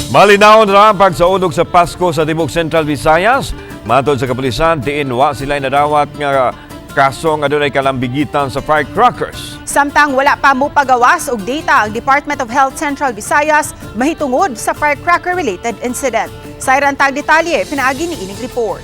Malinawon ra ang pagsaulog sa Pasko sa tibok Central Visayas. Matod sa kapulisan, diin wa sila nadawat nga kaso nga adunay kalambigitan sa firecrackers. Samtang wala pa mo pagawas og data ang Department of Health Central Visayas mahitungod sa firecracker-related incident. Sayran tag detalye, pinaagi niining report.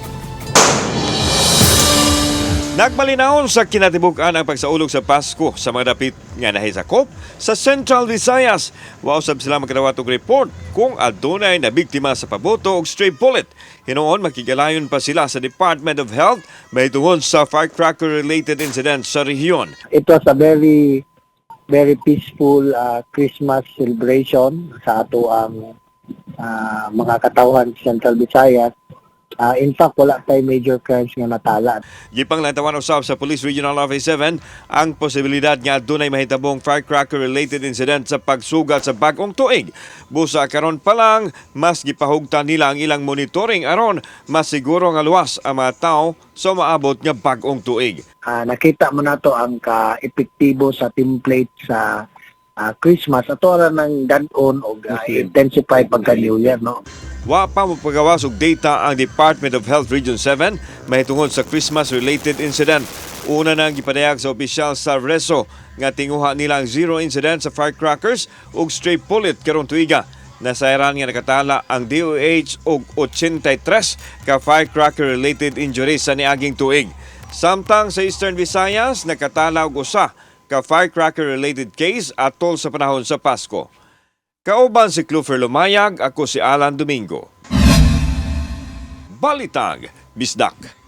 Nagmalinawon sa kinatibuk-an ang pagsaulog sa Pasko sa mga dapit nga nahisakop sa Central Visayas. Wa usab sila makadawat og report kung adunay na biktima sa paboto og stray bullet. Hinuon, makigalayon pa sila sa Department of Health mahitungod sa firecracker-related incident sa rehiyon. It was a very very peaceful Christmas celebration sa ato ang mga katawhan sa Central Visayas. In fact, wala tay major crimes nga natala. Gipanglantawan usab sa Police Regional Office 7 ang posibilidad nga adunay mahitabong firecracker-related incident sa pagsugat sa bag-ong tuig. Busa karon pa lang, mas gipahugtan nila ang ilang monitoring aron masiguro nga luwas ang mga tao sa maabot nga bag-ong tuig. Nakita mo na to ang ka-epektibo sa template sa Christmas. Ato ra nang dan-on og intensify pagka New Year, no? Wa pa mopagawas og data ang Department of Health Region 7 mahitungod sa Christmas-related incident. Una nang gipadayag sa opisyal sa RESO nga tinguha nila ang zero incident sa firecrackers ug stray bullet karong tuiga. Nasayran nga nakatala ang DOH og 83 ka firecracker-related injuries sa niaging tuig. Samtang sa Eastern Visayas, nakatala og usa ka firecracker-related case atol sa panahon sa Pasko. Kauban si Clufer Lumayag, ako si Alan Domingo. Balitang Bisdak.